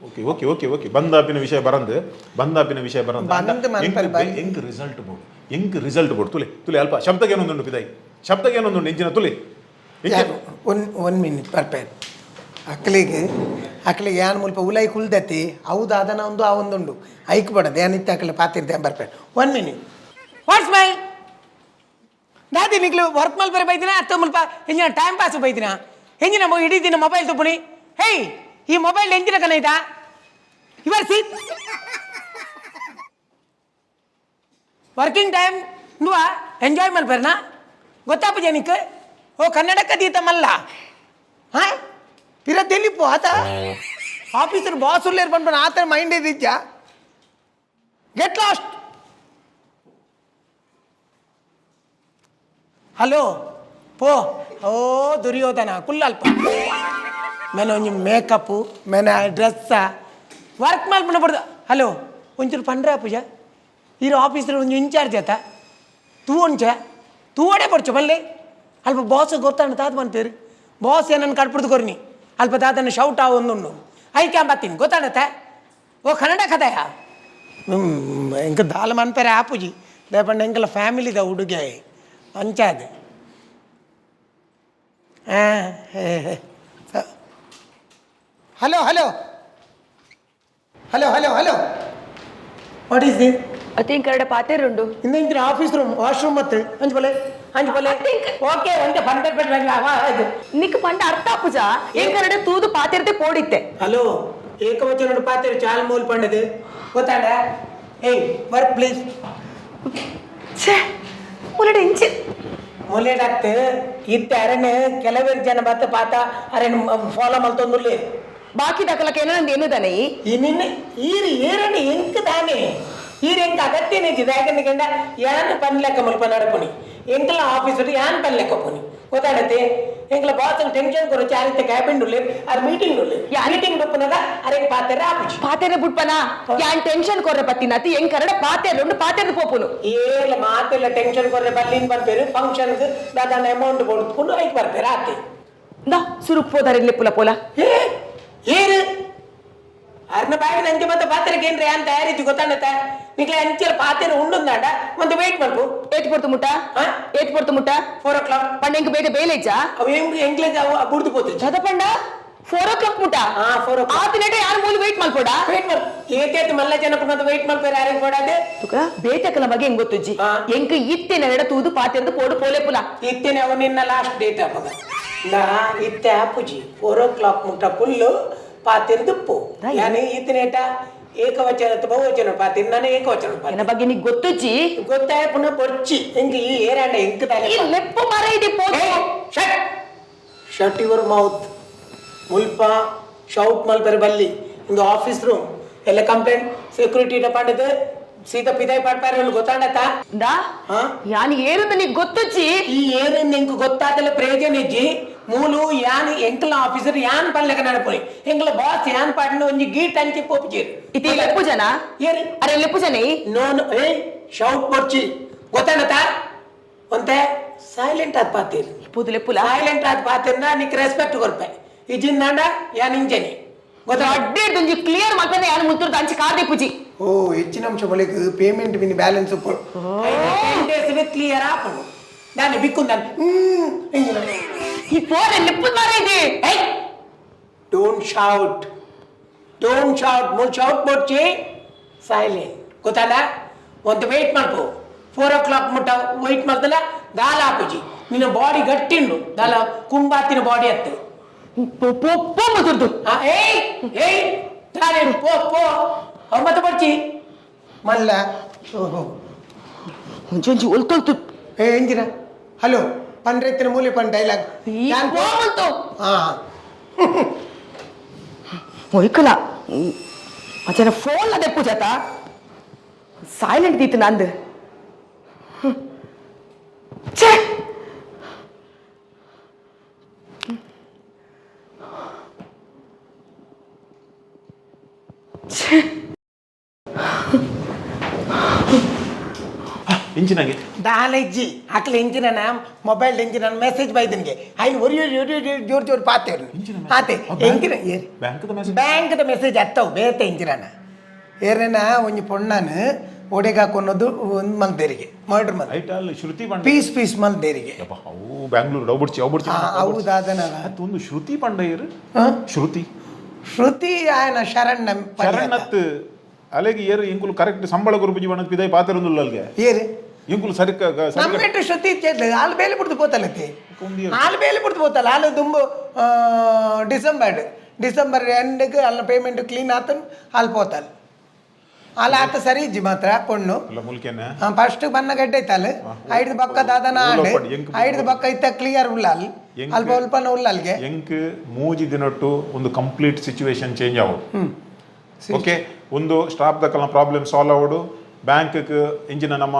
Okay okay okay okay ಬಂದಾಪಿನ ವಿಷಯ ಬರಂದು ಬಂದಾಪಿನ ವಿಷಯ ಬರಂದು. ಬಂದ್ ಮನ್ಪರೆ ಬೈ. ಎಂಕ್ ರಿಸಲ್ಟ್ ಬೋಡು ಎಂಕ್ ರಿಸಲ್ಟ್ ಬೋಡು ತುಲೆ ತುಲೆ ಅಲ್ಪ ಶಬ್ದಕ್ಕೆ ಏನೊಂದುಂಡು ಪಿದಾಯಿ ಶಬ್ದಕ್ಕೆ ಏನೊಂದುಂಡು ಎಂಚಿನ ತುಲೆ ಎಂಚಿನ? ಒನ್ ಒನ್ ಮಿನಿಟ್ ಪರ್ಪೇರ್ ಅಕ್ಲಿಗೆ ಅಕ್ಲಿಗೆ ಯಾನ್ ಮುಲ್ಪ ಉಲೈ ಕುಲ್ದತಿ ಹೌದು ಅದನ ಒಂದು ಆ ಒಂದುಂಡು ಐಕ್ ಬಡದ ಏನಿತ್ತು ಅಕ್ಲೆ ಪಾತಿರ್ದೆ ಬರ್ಪೇರ್ ಒನ್ ಮಿನಿಟ್ ವಾಟ್ಸ್ ಮೈ ದಾದಿ ನಿಕ್ಲು ವರ್ಕ್ ಮಲ್ಪರೆ ಬೈದಿನ ಅತ್ತ ಮುಲ್ಪ ಎಂಜಿನ ಟೈಮ್ ಪಾಸ್ ಬೈದಿನ ಎಂಜಿನ ಇಡೀ ದಿನ ಮೊಬೈಲ್ ತುಪ್ಪುಣಿ ಹೇಯ್ ಈ ಮೊಬೈಲ್ ಎಂಜಿನ ಕನೈತಾ ಇವರ್ C working time ನುವ enjoy ಮಲ್ಪೆರ್ನಾ ಗೊತ್ತಾಪ ನಿಕ್ ಓ ಕನ್ನಡಕ್ಕ ದೀತ ಮಲ್ಲ ಹಾ ಪಿರ ತೆಲಿಪು ಆತ ಆಫೀಸರ್ ಬಾಸ್ ಉಲ್ಲೇರ್ ಪನ್ಪನ ಆತನ ಮೈಂಡ್ ಇದ್ದಿಜ್ಜ get lost. Hello ಪೋ ಓ ದುರ್ಯೋಧನ ಕುಲ್ಲಲ್ಪ ಮೇನೆ ಒಂಜಿ ಮೇಕಪ್ಪು ಮೇನೆ ಡ್ರೆಸ್ಸ ವರ್ಕ್ ಮಲ್ಪುನ ಬಡ್ದು ಹಲೋ ಒಂಚೂರು ಪಂಡ್ರೆ ಪೂಜಾ ಈರು ಆಫೀಸರ್ ಒಂಜಿ ಇನ್ಚಾರ್ಜ್ ಆತ ತೂ ಒಂಚ ತೂವಡೆ ಪಡ್ಚು ಬಲ್ಲೆ ಅಲ್ಪ ಬಾಸ್ ಗೊತ್ತಾಣ ತಾತ ಬಂತೀರಿ ಬಾಸ್ ಏನನ್ನು ಕಡ್ಪಿಡ್ದು ಕೊರ್ನಿ ಅಲ್ಪ ತಾತನ ಶೌಟ್ ಆ ಒಂದುಂಡು ಐಕ್ಯಾ ಬತ್ತೀನಿ ಗೊತ್ತಾಣತ್ತೆ ಓ ಕನ್ನಡ ಕಥೆಯ ಇಂಕ ದಾಲ ಮನ್ಪೆರೆ ಆಪುಜಿ ದಾಯೆ ಪಂಡ ಎಂಕಲ ಫ್ಯಾಮಿಲಿದ ಹುಡುಗೆ. ಅಂಚಾದ. Hello hello hello hello hello, what is this? ಅತಿಂಗ್ Karada ಪಾತೆರುಂಡು. ಇಂದ ಇಂಚಿನ office room, washroom ಮತ್ತು ಅಂಚ್ ಬಲೆ ಅಂಚ್ ಬಲೆ. ಓಕೆ, ಒಂತೆ ಪಂಡ ಇದು. ನಿಕ್ ಪಂಡ ಅರ್ಥ ಪೂಜ, ಎಂಕರಡೆ ತೂದು ಪಾತೆರ್ತೆ ಪೋಡಿತ್ತೆ. ಹಲೋ, ಏಕವಚನ ಪಾತೆರು ಚಾಲ್ ಮೂಲ್ ಪಂಡದು ಗೊತ್ತಾಂಡ? ಏಯ್, ವರ್ಕ್ ಪ್ಲೀಸ್. ಛೇ, ಮುಲಡೆ ಇಂಚಿ. ಮೊಲೇಡಾಕ್ತ ಇತ್ತೆ ಅರಣ್ ಕೆಲವೇರು ಜನ ಬತ್ತ ಪಾತ ಅರಣ್ ಫಾಲೋ ಮಲ್ತೊಂದುಲ್ಲೆ. ಬಾಕಿ ದಾಖಲಕ್ಕೆ ಏನಂದ ಏನದಾನೆ? ಈ ನಿನ್ನೆ ಈರು ಏರಣ್ಣ ಎಂಕ್ ತಾನೆ ಈರು ಎಂಕ್ ಅಗತ್ಯನೇ ಇಜ್ಜಿ. ದಾಯಕಂದ ಯಾನ್ ಪನ್ಲೆಕ್ಕ ಮುಲ್ಪ ನಡಪುನಿ, ಎಂಕಲ ಆಫೀಸ್ ಯಾನ್ ಪನ್ಲೆಕ್ಕ ಪೋನಿ ಗೊತ್ತಾಡತ್ತೆ. ಎಂಕಲ ಬಾಸ್ ಟೆನ್ಷನ್ ಕೊರು ಚಾರಿತ ಕ್ಯಾಬಿನ್ ಉಲ್ಲೆ, ಅರ್ ಮೀಟಿಂಗ್ ಉಲ್ಲೆ. ಮೀಟಿಂಗ್ ಉಪ್ಪುನಗ ಅರೆಗ್ ಪಾತೆರ ಆಪುಜಿ. ಪಾತೆರೆ ಬುಡ್ಪನ, ಯಾನ್ ಟೆನ್ಷನ್ ಕೊರ್ರೆ ಪತ್ತಿನತಿ ಎಂಗ್ ಕರಡ ಪಾತೆರುಂಡು, ಪಾತೆರ್ದು ಪೋಪುನು. ಏರ್ಲ ಮಾತೆಲ್ಲ ಟೆನ್ಷನ್ ಕೊರ್ರೆ ಬಲ್ಲಿನ್ ಬರ್ಪೇರು, ಫಂಕ್ಷನ್ ದಾದಾನ ಅಮೌಂಟ್ ಕೊಡ್ಕೊಂಡು ಐಕ್ ಬರ್ಪೇರು ಆತೆ. ದಾ ಸುರುಕ್ ಪೋದಾರೆ ಲೆಪ್ಪುಲ ಪೋಲ. ಏ ಏರು ಅರ್ನ ಬಾಯಿನ ಅಂಚೆ ಮತ್ತೆ ಪಾತ್ರೆಗೆ ಏನ್ರಿ ಅಂತ ತಯಾರಿತ್ತು ಗೊತ್ತಾಣತ್ತ ನಿಕ್ಲೆ? ಅಂಚೆ ಪಾತ್ರೆ ಉಂಡುಂದಾಂಡ ಒಂದು ವೇಟ್ ಮಲ್ಪು. ಏತ್ ಪೊರ್ತು ಮುಟ್ಟ? ಹಾ? ಏತ್ ಪೊರ್ತು ಮುಟ್ಟ? 4 o'clock. ಪಂಡ ಎಂಕ್ ಬೇತೆ ಬೇಲೆ ಇಜ್ಜಾ? ಅವು ಹೆಂಗ್ ಎಂಗ್ಲೇಜ್ ಅವು ಬುಡ್ದು ಪೋತು. ಜದ ಪಂಡ 4 o'clock ಮುಟ್ಟ? ಹಾ, 4 o'clock. ಆತಿನೆಟ ಯಾರು ಮೂಲು ವೇಟ್ ಮಲ್ಪೋಡ? ವೇಟ್ ಮಲ್ ಏತೇತ್ ಮಲ್ಲ ಜನ ಮತ್ತೆ ವೇಟ್ ಮಲ್ಪೇರು, ಯಾರಿಗೆ ಕೊಡಾದೆ? ತುಕ ಬೇಟಕಲ ಬಗ್ಗೆ ಹೆಂಗ್ ಗೊತ್ತುಜ್ಜಿ. ಹಾ. ಎಂಕ್ ಇತ್ತೆ ನೆರಡ ತೂದು ಪಾತೆರ್ದು ಪೋಡು ಪೋಲೆ ಪುಲ. ಇತ್ತೇನೆ ಅವು ನಿನ್ನ ಲಾಸ್ಟ್ ಡೇಟ್ ಅಪ್ಪಗ ನಾ ಇತ್ತೆ ಆಪುಜಿ. 4 o'clock ಮುಟ್ಟ ಫುಲ್ಲು ಪಾತಿರ್ದುಪ್ಪು. ಯಾನಿ ಇತ್ತನೇಟ ಏಕವಚನ ಅಥವಾ ಬಹುವಚನ ಪಾತಿರ್, ನಾನು ಏಕವಚನ ಪಾತಿರ್. ಎನ್ನ ಬಗ್ಗೆ ನೀ ಗೊತ್ತುಜ್ಜಿ. ಗೊತ್ತಾಯ ಪುನಃ ಪೊರ್ಚಿ ಎಂಕ್ ಈ ಏರಾಂಡ ಎಂಕ್ ತಾನೆ. ಈ ಲೆಪ್ಪು ಮರ ಇದೆ ಪೋದು. Shut shut your mouth. ಮುಲ್ಪ ಶೌಟ್ ಮಲ್ಪೆರೆ ಬಲ್ಲಿ, ಇಂದು ಆಫೀಸ್ ರೂಮ್ ಎಲ್ಲ. ಕಂಪ್ಲೇಂಟ್ ಸೆಕ್ಯೂರಿಟಿ ಪಂಡದು ಸೀದಾ ಪಿದಾಯಿ ಪಾಡ್ಪಾರೆ ಗೊತ್ತಾಂಡತ್ತ? ದಾ. ಹಾ? ಯಾನ್ ಏರುಂದು ನೀ ಗೊತ್ತುಜ್ಜಿ. ಈ ಏನೇನು ನಿಂಗೆ ಗೊತ್ತಾದಲ್ಲ ಪ್ರಯೋಜನ ಇಜ್ಜಿ. ಮೂಲು ಯಾನ್ ಎಂಕಲ ಆಫೀಸರ್ ಯಾನ್ ಪನ್ಲೆಕ ನಡಪುನಿ, ಎಂಕಲ ಬಾಸ್ ಯಾನ್ ಪಾಡಿನ ಒಂಜಿ ಗೀಟ್ ಅಂಚಿ ಪೋಪುಜೇರು. ಇತಿ ಲೆಪ್ಪು ಜನ. ಏರು? ಅರೆ ಲೆಪ್ಪು ಜನ. ನೋ ನೋ, ಏ ಶೌಟ್ ಪೊರ್ಚಿ ಗೊತ್ತಾಂಡತ್ತ? ಒಂತೆ ಸೈಲೆಂಟ್ ಆದ್ ಪಾತೀರ್. ಪೋದು ಲೆಪ್ಪುಲ. ಸೈಲೆಂಟ್ ಆದ್ ಪಾತಿರ್ನ ನಿಕ್ ರೆಸ್ಪೆಕ್ಟ್ ಕೊರ್ಪೆ, ಇಜಿಂದಾಂಡ ಯಾನ್ ಇಂಜನಿ ಗೊತ್ತಾ? ಅಡ್ಡೇರ್ದೊಂಜಿ ಕ್ಲಿಯರ್ ಮಲ್ಪಂದೆ ಯಾನ್ ಮುತ್ತುರ್ದು ಅಂಚಿ ಕಾರ್ ದೆಪ್ಪುಜಿ. ಓ ಹೆಚ್ಚಿನ ಅಂಶ ಬಳಿಕ payment mini balance 10 days clear ಆಪುಂಡು. ದಾನೆ ಬಿಕ್ಕು ನಾನು ಇಂಜಿನ. ಈ ಪೋರೆ ಲೆಪ್ಪು ಮರ ಇದೆ. Don't shout, don't shout. ಮುಲ್ shout ಬೊಡ್ಚಿ, silent ಗೊತ್ತಲ್ಲ. ಒಂದು ವೆಯ್ಟ್ ಮಲ್ಪು, 4 o'clock ಮುಟ್ಟ ವೆಯ್ಟ್ ಮಾಡ್ತಲ್ಲ ದಾಲ ಆಪುಜಿ. ನಿನ್ನ ಬಾಡಿ ಗಟ್ಟಿಂಡು ದಾಲ ಕುಂಬಾತಿನ ಬಾಡಿ ಅತ್ತು. ಪೋ ಪೋ ಪೋ ಮುತ್ತುರ್ದು. ಆ, ಏಯ್ ಏಯ್ ದಾಲೆ ಪೋ ಪೋ ಅವ್ ಮತ್ತೆ ಬೊಡ್ಚಿ ಮಲ್ಲ ಓಹೋ. ಒಂಜೊಂಜಿ ಒಲ್ತೊಲ್ತು. ಏ ಎಂಜಿನ ಹಲೋ ಪಂಡ್ರೆತ್ತಿನ ಮೂಲೆ ಪನ್ ಡೈಲಾಗ್. ಈ ಪೋ ಮುಲ್ತು. ಹಾ. ಮೊಯ್ಕಲ ಮಚನ ಫೋನ್ ಅದೇ ಪೂಜಾತ ಸೈಲೆಂಟ್ ದೀತು ನಂದು. ಛೇ. ಇಂಚಿನಾಗೆ. ದಾಲೆಜ್ಜಿ ಅಕ್ಲ ಇಂಚಿನ ಮೊಬೈಲ್ ಇಂಚಿನ ಮೆಸೇಜ್ ಬೈದನ್ಗೆ ಐನ್ ಒರಿ ಒರಿ ಒರಿ ಒರಿ ಜೋರ್ ಜೋರ್ ಪಾತೇರು. ಇಂಚಿನ ಆತೆ. ಎಂಕಿನ ಬ್ಯಾಂಕ್ದ ಮೆಸೇಜ್? ಬ್ಯಾಂಕ್ದ ಮೆಸೇಜ್ ಅತ್ತವು, ಬೇತೆ ಇಂಚಿನ ಏರೇನ ಒಂಜಿ ಪೊಣ್ಣನ್ ಒಡೆಗೆ ಹಾಕೊನ್ನೋದು ಒಂದು ಮಲ್ದೇರಿಗೆ ಮರ್ಡರ್ ಮಲ್ ಐಟ್ ಅಲ್ಲಿ ಶ್ರುತಿ ಪಂಡ. ಪೀಸ್ ಪೀಸ್ ಮಲ್ದೇರಿಗೆ. ಯಪ್ಪ, ಅವು ಬ್ಯಾಂಗ್ಳೂರ್ ಅವು ಬಿಡ್ಚಿ ಅವು ಬಿಡ್ಚಿ. ಹೌದಾದನ. ಅದು ಒಂದು ಶ್ರುತಿ ಪಂಡ ಏರು. ಹಾ? ಶ್ರುತಿ. ಶ್ರುತಿ ಆಯನ ಶರಣ್. ಶರಣತ್ ಅಲೆಗೆ ಏರು ಇಂಕುಲು ಕರೆಕ್ಟ್ ಸಂಬಳ ಗುರುಪುಜಿ ಬಣ್ಣದ ಪಿದಾಯಿ ಪಾತೆರೊಂದುಲ್ಲ ಅಲ್ಗೆ. ಏರು? ಇಂಕುಲು ಸರಿ ಸರಿ. ನಮ್ಮೆಟ್ಟು ಶ್ರುತಿ ಆಲ್ ಬೇಲೆ ಬಿಡ್ದು ಪೋತಲತ್ತೆ. ಕೊಂದಿ. ಆಲ್ ಬೇಲೆ ಬಿಡ್ದು ಪೋತಲ್ಲ. ಆಲ್ ದುಂಬು ಡಿಸೆಂಬರ್ ಡಿಸೆಂಬರ್ ಎಂಡ್ಗೆ ಅಲ್ಲ ಪೇಮೆಂಟ್ ಕ್ಲೀನ್ ಆತನ್ ಅಲ್ಲಿ ಪೋತಲ್. ಅಲ್ಲ ಆತ ಸರಿ ಇಜ್ಜಿ ಮಾತ್ರ ಪೊಣ್ಣು. ಅಲ್ಲ ಮುಲ್ಕೆನೆ. ಫಸ್ಟ್ ಬನ್ನ ಗಡ್ಡೆ ಐತಲ್ಲ, ಐದು ಬಕ್ಕ ದಾದನ ಉಲ್ಲ ಆಂಡ್ ಪಡ್, ಎಂಕ್ ಐದು ಬಕ್ಕ ಇತ್ತ ಕ್ಲಿಯರ್ ಉಳ್ಳಲ್. ಅಲ್ಪ ಉಲ್ಪನ ಉಳ್ಳಲ್ಗೆ. ಎಂಕ್ ಮೂಜಿ ದಿನಟ್ಟು ಒಂದು complete situation change ಆವಡು. Okay, ಒಂದು ಸ್ಟಾಪ್ ದಕ್ಕಲ್ನ ಪ್ರಾಬ್ಲಮ್ ಸಾಲ್ವ್ ಆವಡು, ಬ್ಯಾಂಕ್ ಇಂಜಿನ ನಮ್ಮ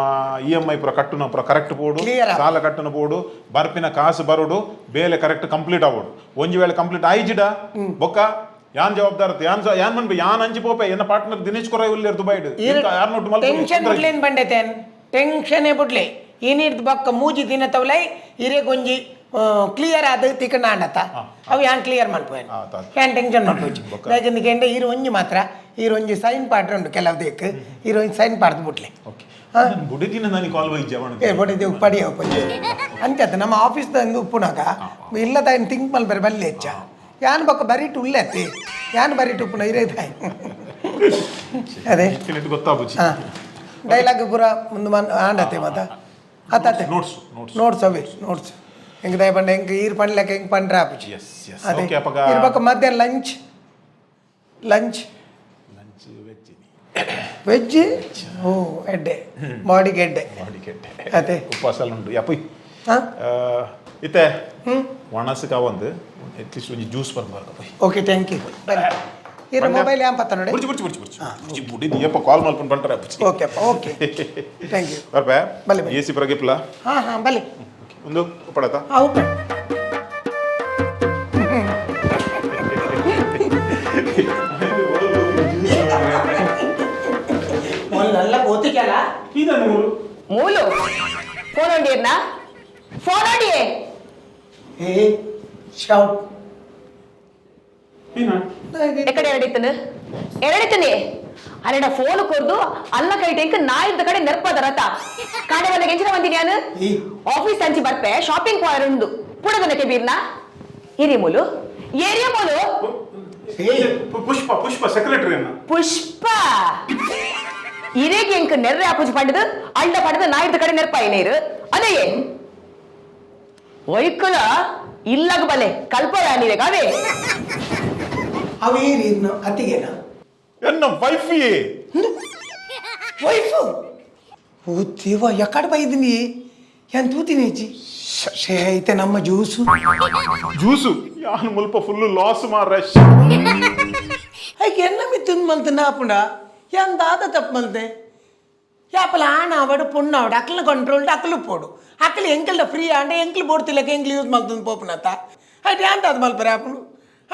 ಇ.ಎಂ.ಐ ಪೂರ ಕಟ್ಟುನ ಪೂರ ಕರೆಕ್ಟ್ ಬೋಡು. Clear ಆವಡು. ಸಾಲ ಕಟ್ಟುನ ಬೋಡು, ಬರ್ಪಿನ ಕಾಸು ಬರೋಡು, ಬೇಲೆ ಕರೆಕ್ಟ್ ಕಂಪ್ಲೀಟ್ ಆವಡು. ಒಂಜಿ ವೇಳೆ ಕಂಪ್ಲೀಟ್ ಆಯ್ಜಿಡ ಬೊಕ್ಕ ಯಾನ್ ಜವಾಬ್ದಾರ? ಯಾನ್ ಯಾನ್ ಮನ್ಬೆ? ಯಾನ್ ಅಂಚಿ ಪೋಪೆ. ಎನ್ನ ಪಾರ್ಟ್ನರ್ ದಿನೇಶ್ ಕೊರಾಯ್ ಉಲ್ಲೇರ್ ದುಬೈಡ್. ಯಾರ್ ನೋಟ್ ಮಲ್ಪುನಿ? ಟೆನ್ಷನ್ ಬುಡ್ಲೇನ್ ಬಂಡೆತೇನ್, ಟೆನ್ಷನ್ ಬುಡ್ಲೆ. ಏನಿರ್ದು ಬಕ್ಕ ಮೂಜಿ ದಿನ ತವಲೈ ಹಿರೇ ಗೊಂಜಿ ಕ್ಲಿಯರ್ ಆದ ತಿಕ್ಕಣ ಅಂಡತ್ತ ಅವು ಯಾನ್ ಕ್ಲಿಯರ್ ಮಲ್ಪುವೆ. ಆತ್ ಆತ್. ಯಾನ್ ಟೆನ್ಷನ್ ಮಲ್ಪುಜಿ. ಯಾಕಂದ್ರೆ ಈರು ಒಂಜಿ ಮಾತ್ರ ಈರು ಒಂಜಿ ಸೈನ್ ಪಾಡ್ರೆ ಉಂಡು ಕೆಲವು ದೇಕ್. ಈರು ಒಂಜಿ ಸೈನ್ ಪಾಡ್ದು ಬಿಡ್ಲೆ. ಓಕೆ. ಬುಡಿದಿನ ನಾನು ಕಾಲ್ ವೈದ್ಯ. ಏ ಬೊಡೆ ಉಪ್ಪಾಡಿ ಪಂಜೆ ಅಂಚತ್ತ ನಮ್ಮ ಆಫೀಸ್ ದಂದು ಉಪ್ಪುನಾಗ ಇಲ್ಲ ತಾಯಿನ ಥಿಂಕ್ ಮಲ್ಪರೆ ಬಲ್ಲೆ ಹೆಚ್ಚ. ಯಾನ್ ಬೊಕ್ಕ ಬರೀಟು ಉಲ್ಲೆತ್ತಿ, ಯಾನ್ ಬರೀಟು ಉಪ್ಪುನ ಇರೇ ತಾಯಿ ಅದೇ. ಗೊತ್ತಾಗುಚಿ. ಹಾಂ, ಡೈಲಾಗ್ ಪೂರ ಮುಂದೆ ಮನ್ ಆಂಡತೆ ಮತ್ತ ಅತ್ತೆ. Notes, notes. Notes ಅವೇ ನೋಟ್ಸ್. ಹೆಂಗೆ ದಯ ಪಂಡ ಹೆಂಗೆ ಈರ್ ಪಂಡ್ಲಕ್ಕ ಹೆಂಗೆ ಪಂಡ್ರೆ ಆಪುಜಿ. ಎಸ್ ಎಸ್ ಅದೇ. ಓಕೆ ಅಪ್ಪಗ. ಇರ್ ಬೊಕ್ಕ ಮಧ್ಯಾಹ್ನ lunch lunch. Lunch veg. Veg, ಓ ಎಡ್ಡೆ, ಬಾಡಿಗೆ ಎಡ್ಡೆ. ಬಾಡಿ ಕೆಟ್ಟೆ. ಅದೇ. ಉಪವಾಸ ಎಲ್ಲ ಉಂಟು ಯಪ್ಪ. ಹಾಂ. ಇತ್ತೆ ಒಣಸು ಕಾವಂದು ಅಟ್ಲೀಸ್ಟ್ ಒಂಜಿ ಜ್ಯೂಸ್ ಬರ್ಬಾರ್ದು ಪೋಯ್. Okay, thank you. ಬನ್ನಿ. ಇರ ಮೊಬೈಲ್ ಯಾನ್ ಪತ್ತ ನೋಡಿ. ಬುಡ್ಚಿ ಬುಡ್ಚಿ ಬುಡ್ಚಿ ಬುಡ್ಚಿ ಬುಡ್ಚಿ ಬುಡಿ ಯಪ್ಪ, ಕಾಲ್ ಮಲ್ಪನ್ ಬಂಟರೆ. ಓಕೆ ಅಪ್ಪ, okay, thank you. ಬರ್ಪೆ. ಬಲೆ, ಬಲೆ. ಎ ಸಿ ಪ್ರಗಿಪ್ಲ. ಹಾಂ ಹಾಂ, ಬಲೆ. ಒಂದು ಪಡತಾ. ಹಾಂ, ಓಕೆ. ನಲ್ಲ ಗೋತಿಕಲ್ಲ. ಇದನ್ನು. ಮೂಲು ಫೋನ್ ಹೊಂಡಿರ್ನಾ? ಫೋನ್ ಹೊಂಡಿಯೇ. ಏ ಶೌಟ್. ಏನ? ಎಕಡೆ ಎರಡಿತ್ತನು ಎರಡಿತ್ತನಿ ಅರೆಡ ಫೋನ್ ಕೊರ್ದು ಅಲ್ಲ ಕೈ ಟೆಂಕ್ ನಾಯಿದ ಕಡೆ ನೆರ್ಪದ ರಥ ಕಾಡೆ ಬಂದ ಎಂಚಿನ ಬಂದಿನಿ ನಾನು. ಈ. ಆಫೀಸ್ ಅಂಚಿ ಬರ್ಪೆ, ಶಾಪಿಂಗ್ ಪೋಯರ್ ಉಂಡು ಪುಡದನಕ್ಕೆ ಬೀರ್ನ ಏರಿಯ ಮೂಲು ಏರಿಯ ಮೂಲು. ಪುಷ್ಪ, ಪುಷ್ಪ ಸೆಕ್ರೆಟರಿ ಅನ್ನ. ಪುಷ್ಪ ಇರೇಗೆ ಎಂಕ್ ನೆರ್ರೆ ಆಪುಜಿ ಪಂಡದು ಅಳ್ಳ ಪಂಡದು ನಾಯಿದ ಕಡೆ ನೆರ್ಪಾಯಿ ನೀರು ಅದೇ ಒಯ್ಕುಲ ಇಲ್ಲಗ ಬಲೆ ಕಲ್ಪೋಯ ನೀರೆ ಕಾವೇ. ಅವೇರಿ ಇನ್ನು ಅತ್ತಿಗೆನಾ? ಎನ್ನ ವೈಫಿ. ವೈಫು? ಓ ದೇವ, ಎಕ್ಕಡ ಬೈದಿನಿ ಏನ್ ತೂತೀನಿ ಅಜ್ಜಿ. ಶೇ, ಐತೆ ನಮ್ಮ ಜ್ಯೂಸು. ಜ್ಯೂಸು ಯಾನ್ ಮುಲ್ಪ ಫುಲ್ ಲಾಸ್ ಮಾರ್ರೆ. ಐಕೆ ಎನ್ನ ಮಿತ್ತುಂದು ಮಲ್ತು ನಾಪುಂಡ ಏನ್ ದಾದ ತಪ್ಪು ಮಲ್ತೆ? ಯಾಪಲ ಆಣ ಆವಡು ಪೊಣ್ಣು ಆವಡು ಅಕ್ಲ ಕಂಟ್ರೋಲ್ ಅಕ್ಲು ಪೋಡು ಅಕ್ಲು ಎಂಕಲ್ದ ಫ್ರೀ ಆಂಡ ಎಂಕ್ಲು ಬೋಡ್ತಿಲ್ಲಕ ಎಂಕ್ಲು ಯೂಸ್ ಮಲ್ತಂದು ಪೋಪುನತ್ತ ಅಟ್ ಯಾಂತ ಅದು ಮಲ್ಪರೆ ಆಪುಂಡು.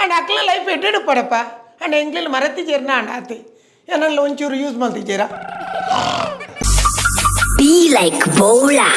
ಅಂಡ್ ಅಕ್ಲ ಲೈಫ್ ಎಡ್ಡೆಡು ಪಡಪ್ಪ. ಅಂಡ್ ಎಂಕ್ಲಿಲ್ ಮರತಿ చేరిన ಅಂಡ ಆತಿ ಏನಲ್ಲ ಒಂಚೂರು ಯೂಸ್ ಮಲ್ತಿದ್ದೀರಾ. Be like Bola.